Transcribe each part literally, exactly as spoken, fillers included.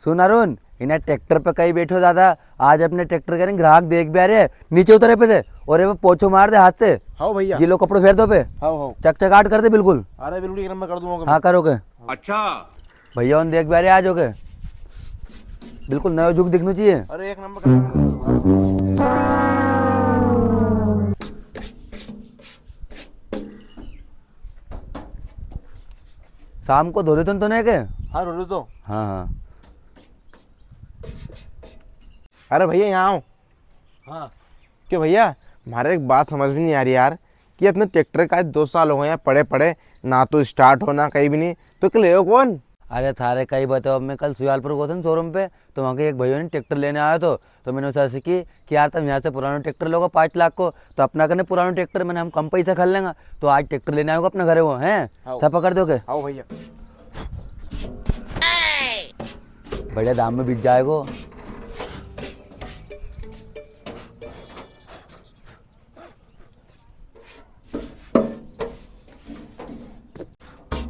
सुन अरुण, इन्हें ट्रैक्टर पे कहीं बैठो दादा, आज अपने ट्रैक्टर के ग्राहक देख भी आ रहे हैं, नीचे उतरे पे से और ये पे पोछो मार दे हाथ से। हाँ भैया। गीलो कपड़ो फेर दो पे। हाँ, हाँ। चकचकाट कर दे बिल्कुल। अरे बिल्कुल एक नंबर कर दूंगा। हाँ, करोगे। अच्छा। भैया उन देख भी आ रहे आज होके, बिल्कुल नयो जुग दिखना चाहिए। अरे एक नंबर कर। शाम को धो देते तो नहीं के? हाँ, धो देते। हाँ, हाँ। अरे भैया, यहाँ आओ। हाँ। क्यों भैया, म्हारे एक बात समझ में नहीं आ रही यार, कि अपने ट्रैक्टर का आज दो साल हो गए हैं पड़े पड़े, ना तो स्टार्ट हो, ना कहीं भी नहीं, तो के ले कौन? अरे थारे कई बताओ, मैं कल सुजालपुर गयो था ना शोरूम पे, तो वहाँ के एक भैया ने ट्रैक्टर लेने आया तो, तो मैंने उसे ऐसे की कि यार तुम यहाँ से पुराना ट्रैक्टर लोगा पाँच लाख को, तो अपना कने पुराना ट्रैक्टर मैंने हम कम पैसा कर लेंगा, तो आज ट्रैक्टर लेने आएगा अपने घरे वो, हैं? हाँ। सब पकड़ दोगे? हाँ भैया। बढ़िया दाम में बिक जाएगो।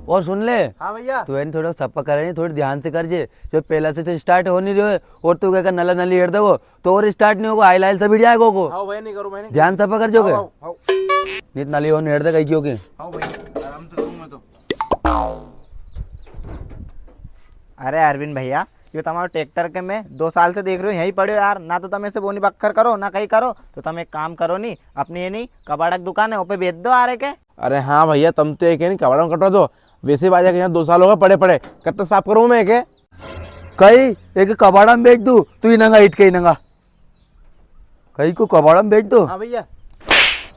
और सुन ले। हाँ भैया। तू है नी थोड़ा सप्पा करे नी, थोड़ी ध्यान से कर जे। जो पहला से तो स्टार्ट हो नहीं रहे और तू कहकर नला नली हेर देगो, तो और स्टार्ट नहीं होगा, आयल आयल सब हिड़ जाएगो को। हाँ भैया, नहीं करूँ, मैं नहीं ध्यान करूँ। सप्पा कर जोगे। हाँ, हाँ, हाँ। नहीं तो नली होने हेर दे कहीं क्यों के। हाँ भैया, आराम से करूँ मैं तो। अरे अरविंद भैया, यो तमारो ट्रैक्टर के मैं दो साल से देख रह्यो हूँ, यहीं पड़्यो यार, ना तो तम इसे बोनी बक्खर करो, ना कहीं करो, तो तम एक काम करो नी, अपनी ये नी कबाड़ा की दुकान है, ओपे बेच दो आरे के। अरे हाँ भैया, तम तो एक है नी कबाड़ा में कटवा दो, वैसे बाजा के यहाँ दो साल हो गए पड़े पड़े, कब तक साफ करूँ मैं एके? कई एक कबाड़ा में बेच दूँ, तू इनंगा इट के इनंगा। कई को कबाड़ा में बेच दो। हाँ भैया।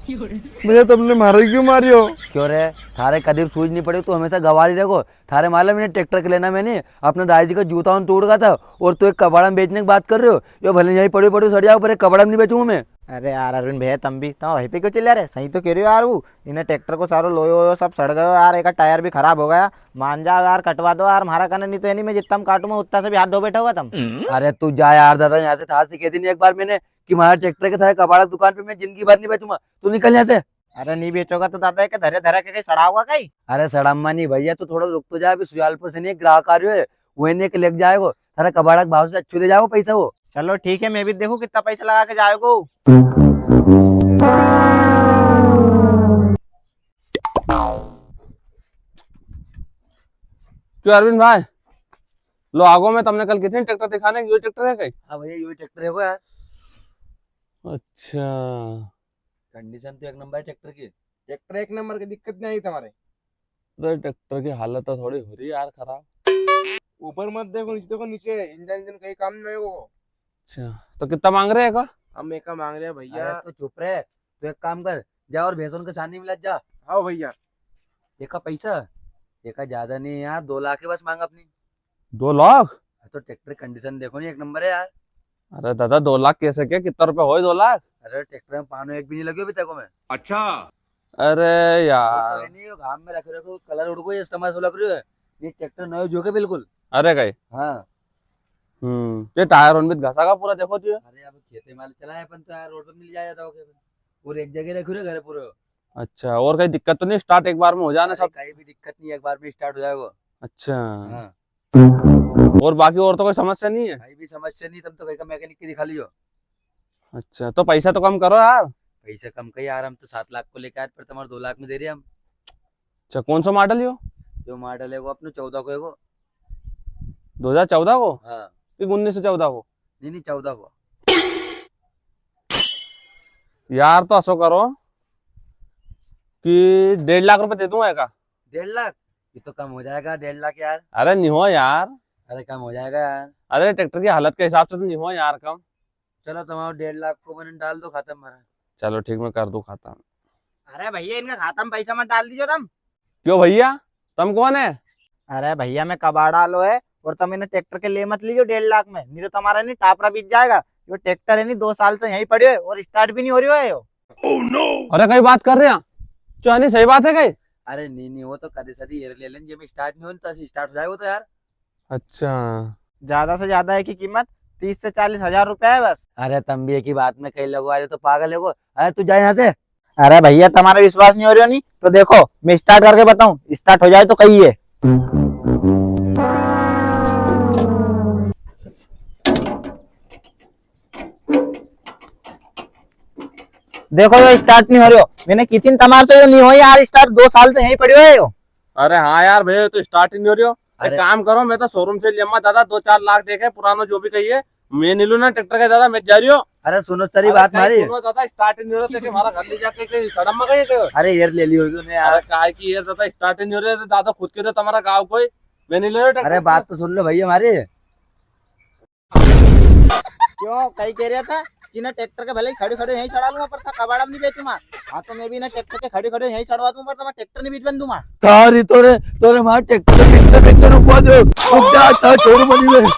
भैया, तुमने मारो क्यों मारियो? क्यों रे, थारे कदी सूझ नहीं पड़ी, तू हमेशा गवार ही रेगो। थारे मालूम इन्हें ट्रैक्टर के लेना मैंने अपने दाई जी का जूता उन टूट गया था और तू एक कबाड़ा में बेचने की बात कर रहे हो। यो भले यहीं पड़ो पड़ो सड़ जाओ, पर एक कबाड़ा में नहीं बेचूंगा मैं। अरे यार अरविंद भैया, तम भी, तम वहीं पे क्यों चिल्ला रहे? सही तो कह रहे हो यार, वो इन्हें ट्रैक्टर को सारो लोयो वोयो सब सड़ गयो यार, एक टायर भी खराब हो गया। मान जाओ यार, कटवा दो यार, म्हारा कने, नहीं तो है नहीं, मैं जितना में काटूंगा उतना से भी हाथ धो बैठा होगा तम। अरे तू जा यार दादा, यहाँ से थार से कह दी नहीं एक बार मैंने कि म्हारा ट्रैक्टर के थारे कबाड़ा दुकान पे मैं जिंदगी भर नहीं बेचूंगा, तू निकल यहाँ से। अरे नहीं बेचोगा तो दादा, के धरे धरे के कहीं सड़ाओगा कहीं? अरे सड़ामा नहीं भैया, तू थोड़ा रुक तो जा, अभी सुजालपुर से नहीं एक ग्राहक आ रही है, वो नहीं एक लेके जाएगो, थारा कबाड़ा के भाव से अच्छो दे जाएगो पैसा वो। चलो ठीक है, मैं भी देखूं कितना पैसा लगा के जाएगो। क्यों अरविंद भाई, लो आगो, मैं तमने कल कितने ट्रैक्टर दिखाने, यो ट्रैक्टर है कहीं? हाँ भैया, यो ट्रैक्टर है वो यार। अच्छा। कंडीशन तो एक नंबर है ट्रैक्टर की। ट्रैक्टर एक नंबर की, दिक्कत नहीं आई तुम्हारे। अरे ट्रैक्टर की हालत तो थोड़ी हो रही है यार खराब। ऊपर मत देखो, नीचे देखो, नीचे इंजन, इंजन कहीं काम नहीं होगा। अच्छा, तो कितना मांग रहे हैं का? हम एक का मांग रहे हैं भैया। अरे तू चुप रहे, तू एक काम कर, जा और भैंसों के सानी मिला जा। हाँ भैया। एका पैसा, एका ज्यादा नहीं है यार, दो लाख ही बस मांग अपनी। दो लाख? हाँ, तो ट्रैक्टर कंडीशन देखो नी, एक नंबर है यार। अरे दादा, दो लाख कैसे, क्या, कितना रुपया होए दो लाख? अरे ट्रैक्टर में पानो एक भी नहीं लगे अभी तक में। अच्छा। अरे वो तो यार। है नहीं, वो घाम में रखे रखो, कलर उड़ गयो, इस तमाशा लग रही है। ये ट्रैक्टर नयो जो के बिल्कुल। अरे कई? हाँ। हम्म, ये टायर उन भी घसा का पूरा देखो तो ये। अरे अब खेते माल चला है अपन तो यार, रोड पे मिल जाया था ओके। पूरे एक जगह रखे रहे घर पूरे। अच्छा, और कहीं दिक्कत तो नहीं? स्टार्ट एक बार में हो जाना अरे सब? कहीं भी दिक्कत नहीं, एक बार में स्टार्ट हो जाएगा। अच्छा। हाँ। और बाकी और तो कोई समस्या नहीं है? कहीं भी समस्या नहीं, तुम तो कहीं का मैकेनिक की दिखा लियो। अच्छा, तो पैसा तो कम करो यार। पैसा कम का यार, हम तो सात लाख को लेके आए, पर तुम्हारे दो लाख में दे रहे हम। अच्छा, कौन सा मॉडल यो? जो मॉडल है वो अपने चौदह को है वो। दो हज़ार चौदह को? हाँ। कि उन्नीस सौ चौदह को? नहीं, नहीं, चौदह को। यार, तो असो करो कि डेढ़ लाख रुपए दे दूंगा एका। डेढ़ लाख? ये तो कम हो जाएगा, डेढ़ लाख यार। अरे, नहीं हो यार। अरे, कम हो जाएगा यार। अरे, ट्रैक्टर की हालत के हिसाब से तो नहीं हो यार कम। चलो, तुम्हारा डेढ़ लाख को मैंने डाल दो खाता में। चलो ठीक, मैं कर दूं खाता में। अरे भैया, इनका खाता में पैसा मत डाल दीजिए तुम। क्यों भैया, तुम कौन है? अरे भैया, मैं कबाड़ा आलो है और तुम इन्हें ट्रैक्टर के ले मत लीजिए डेढ़ लाख में, नहीं तो तुम्हारा नहीं टापरा बीत जाएगा। यो ट्रैक्टर है नहीं, दो साल से यहीं पड़े हो और स्टार्ट भी नहीं हो रही है यो। अरे कई बात कर रहे हैं, चानी सही बात है कई? अरे नहीं नहीं, वो तो कदी सदी एयर ले लें, जे में स्टार्ट नहीं होता, स्टार्ट हो जाएगा तो यार। अच्छा। ज्यादा से ज्यादा है की कीमत तीस से चालीस हजार रुपया है बस। अरे तम भी एक ही बात में कई लगो, अरे तो पागल है को। अरे तू जा यहाँ से। अरे भैया, तुम्हारा विश्वास नहीं हो रहा नहीं तो देखो, मैं स्टार्ट करके बताऊं, स्टार्ट हो जाए तो कही है। देखो, यो स्टार्ट नी हो रियो। मैंने की थी नी तमार से, यो नी हो यार स्टार्ट, दो साल से यहीं पड़ियो है यो। अरे हाँ यार भैया, यो तो स्टार्ट ही नी हो रियो। एक अरे। काम करो, मैं तो शोरूम से लिया दादा, दो चार लाख देके पुरानो जो भी कहिए, मैं नी लूँ ना ट्रैक्टर का दादा, मैं जा रियो। अरे सुनो सर, अरे बात काई मारी। सुनो दादा, स्टार्ट ही नी हो रियो, देखे हमारा घर ले जाके कहीं सड़म में गए कहो। अरे एयर ले ली होगी उन्हें यार। अरे काय की एयर दादा, स्टार्ट ही नी हो रियो, दादा खुद के तो तमारा गाँव कोई, मैं नी ले रियो ट्रैक्टर। अरे बात तो सुन लो भैया हमारी। क्यों, कई कह रहा था कि ना ट्रैक्टर के भले ही खड़े खड़े यहीं चढ़ा लूंगा, पर था कबाड़ा में नहीं बेचूंगा। हाँ, तो मैं भी ना ट्रैक्टर के खड़े खड़े यहीं चढ़वा दूंगा, पर तुम्हारा ट्रैक्टर नहीं बिचवन दूंगा। तारी तोरे, तोरे मारा ट्रैक्टर, ट्रैक्टर, ट्रैक्टर रुकवा दो। रुक जा, था छोड़ बनी में।